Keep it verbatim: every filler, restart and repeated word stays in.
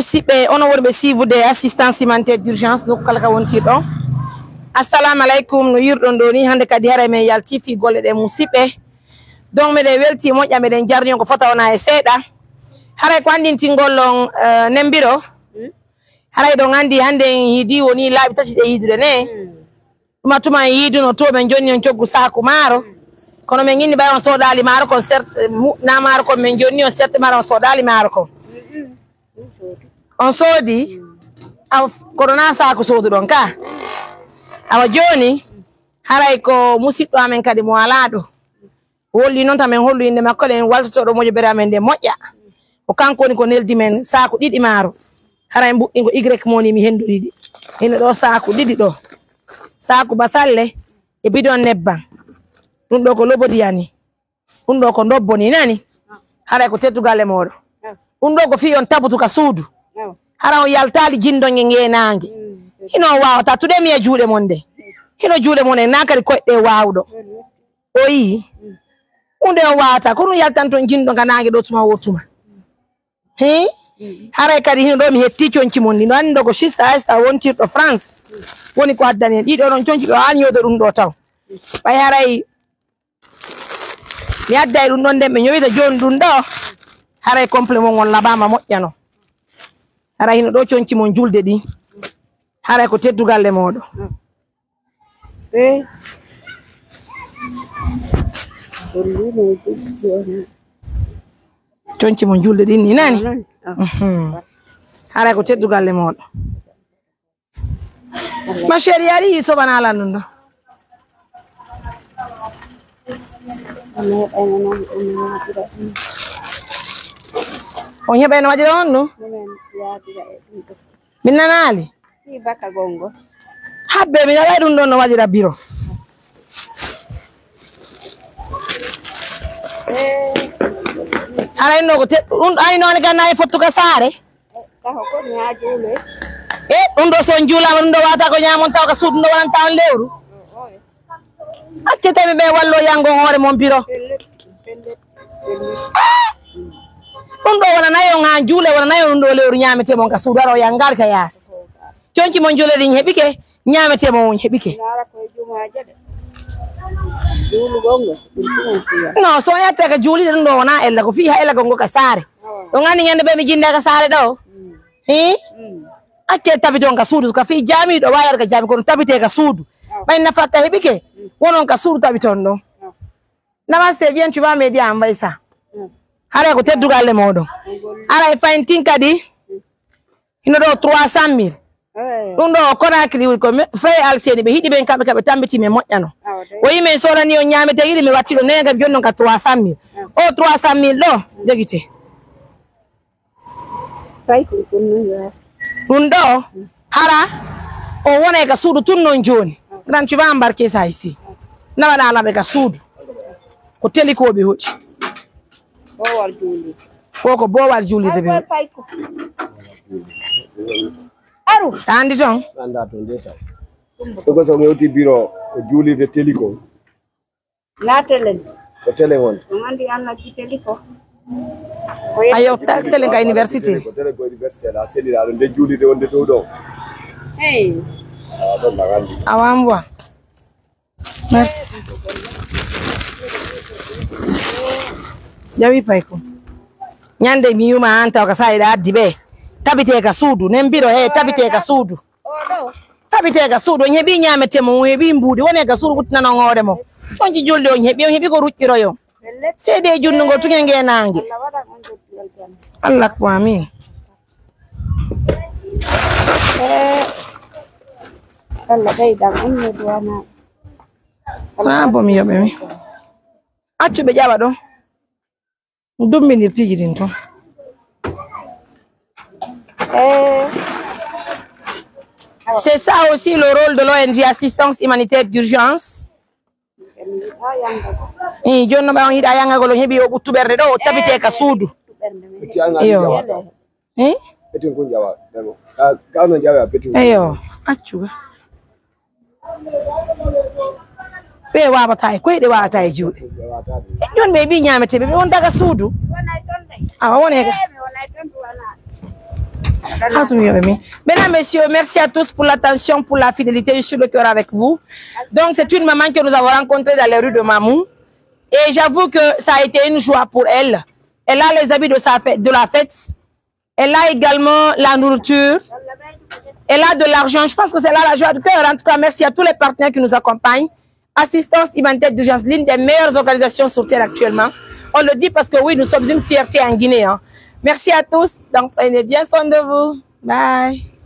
Siɓɓe, onon wonɓe siifude assistance humanitaire d'urgence, nokku kala ka wontirɗon. Assalamu alaikum, no yiiruɗon ɗoo nii, hannde kadi haray men yaltii fii golle ɗen musiɓɓe. Donc, meɗen weltii moƴƴa, meɗen jarni on ko fota wonaa e seeɗa. Haray ko anndintingol on, eh, nembiro. Haray ɗon anndi hannde en hiidii wonii laabi tati ɗe hiidude ne. Tuma tuma en yiiduno to men jonni on coggu saaku maaro. Kono men inni ɓay on soodaali maaro kon sert-, mu-, na maaro kon men jonni on sert maaro on soodaali maaro kon. On soodi, awa, kono na saaku sooduɗon ka. Awa jooni, haray ko musiɗɗo amen kadi mo alaa ɗo. Holli non tan men hollu innde makko ɗen waltotooɗo mojobere amen nde moƴƴa. Ko kanko woni ko neldi men saaku ɗiɗi maaro. Haray mbuɗɗi ko Y mo woni mi hendori ɗi. Hino ɗo saaku ɗiɗi ɗo. Saaku basalle e bidon nebban. Ɗum ɗo ko lobodiyani. Ɗum ɗo ko ndobboni nani. Haray ko teddugal e mooɗo. Ɗum ɗo ko fii on tabutu ka suudu. Hara on yaltaali jindon e ngeenaange. Hino on waawata tude mi e juuɗe mon nde. Hino juuɗe mon en na kadi koyɗe waawuɗo. O yii. Hunde on waawata ko ɗum yaltan ton jindon ka naange ɗo tuma wo tuma. Hii? Haray kadi hino ɗo mi hetti conci mon ɗi. No anndi ɗo ko sista Aista wontirɗo France. Woni ko addani en. Ɗiɗo ɗon conci ɗo haa ñoodo ɗum ɗo taw. Ɓay haray mi adday ɗum ɗon nden ɓe ñowita jooni ɗum ɗo. Haray complet mon on laɓaama moƴƴa non. Haray hino ɗo conci mon julde ɗi. Haray ko teddugal e mooɗo. Eh. Conci mo julde ɗin ni nani? Mhm. Haray ko teddugal e mooɗo. Ma chérie, ari soɓana lan ɗum ɗo. On heɓayno waɗira on ɗum? Min nanaali? Fii baka gongo. Habbe, mi naɓay ɗum ɗon no waɗira biro. Eh. Hara inno ko te-, ɗum ay noon ganna e fottu ka saare. Eh, taho ko mi haa juule. Eh, ɗum ɗo so on juulaama, ɗum ɗo waata ko ñaamon taw ka suudu, ɗum ɗo wonanta on lewru. Acce tawi ɓe wallo yango hoore mon biro. Pellet, pellet, pellet. Ɗum ɗo wona nayon haa juule, wona nayon ɗum ɗo lewru ñaamete mon ka suudu, aro yangal ka yaasi. Conci mon juule ɗin heɓike, ñaamete mon on heɓike. Naara koye jumaaje ɗe. Juulugol ngol, ɗum tuma fiya. Non, so on yette ka juulide ɗum ɗo wona ella, ko fii ha ella gongo ka saare. Awa. Ɗum anndi ñande ɓe mi jinda ka saare ɗo. Mm. Hii? Mm. Acce tabiton ka suudu, ka fii jaamiɗo waayar ka jaami, kono tabite ka suudu. Awa. Ɓay nafatta heɓike, mm, wonon ka suudu tabiton ɗon. Awa. Namaste, bien, tu vas m'aider à envoyer ça. Mm. Haray ko teddugal e mooɗon. Haray fayin tin kadi. Hino ɗo trois cent mille. Eh. Ɗum ɗo o Conakry woni ko me-, frère Alseni ɓe hiɗi ɓen kamɓe, kamɓe tambiti men moƴƴano. Awa, de. O yi men soodani on ñaamete yiɗi mi watti ɗo nega jonnon ka trois cent mille. Mm. O trois cent mille ɗo, jogite. Fay ko ɗum ɗon yo. Ɗum ɗo, hara, o wonay ka suudu tun non jooni. Ran tu vas embarquer ça ici. Na waɗa laɓe ka suudu. Ko telikooɓe hoɗi. Boowal juulirde. Ko ko boowal juulirde ɓe. Fay ko. Aru. Andi ton? Anda ton de taw. Ko so mi hewti biro ko juulirde teliko. Na telen. Ko tele won. Ɗum anndi an naggi teli ko. Ko ayo, yettoto ta-, teli tele ko. Ka université. Ko tele ko université la, seli la, ɗo nde juulirde wonde dow ɗo. Hey. Ah, ɗon mbaɗa anndi. Awa, mbo. Merci. Jawi pay ko. Ñande mi yuma an taw ka sa ida addi ɓe. Tabite ka suudu, nen biro he, tabite ka suudu. Tabitee ka suudu, on heɓii ñaametee mo, on heɓii mbuuɗi, wonee ka suudu, wuttinanon hoore mo. On ci julde, on heɓii, on heɓii ko ruƴƴiroyon. Seedee junnungol tun e ngee naange. Allah ko amiin. Eh, Allah ɓeydan on no duwana. Ah, bon, mi yoɓe mi. Accu ɓe ƴawa ɗon. Dummbindir piiji ɗin ton. Eh. C'est ça aussi le rôle de l'O N G Assistance Humanitaire d'Urgence. Eh, jooni no ɓe on yiɗa yangagol, on heɓi o ɓuttu ɓernde ɗo, o tabitee ka suudu. Iyo. Eh? Betin kun jawa, demo. Ka, ka no jawa, betin kun. Iyo, accu ga. Ɓe waawataa e koyɗe, waawataa e juuɗe. E ɗon ɓe ɓii ñaameteeɓe, ɓe wonta ka suudu. Awa, wonee ka. Mesdames, messieurs, merci à tous pour l'attention, pour la fidélité. Je suis de cœur avec vous. Donc, c'est une maman que nous avons rencontrée dans les rues de Mamou. Et j'avoue que ça a été une joie pour elle. Elle a les habits de sa fête, de la fête. Elle a également la nourriture. Elle a de l'argent. Je pense que c'est là la joie de cœur. En tout cas, merci à tous les partenaires qui nous accompagnent. Assistance humanitaire d'urgence, l'une des meilleures organisations sur terre actuellement. On le dit parce que oui, nous sommes une fierté en Guinée, hein. Merci à tous. Donc, prenez bien soin de vous. Bye.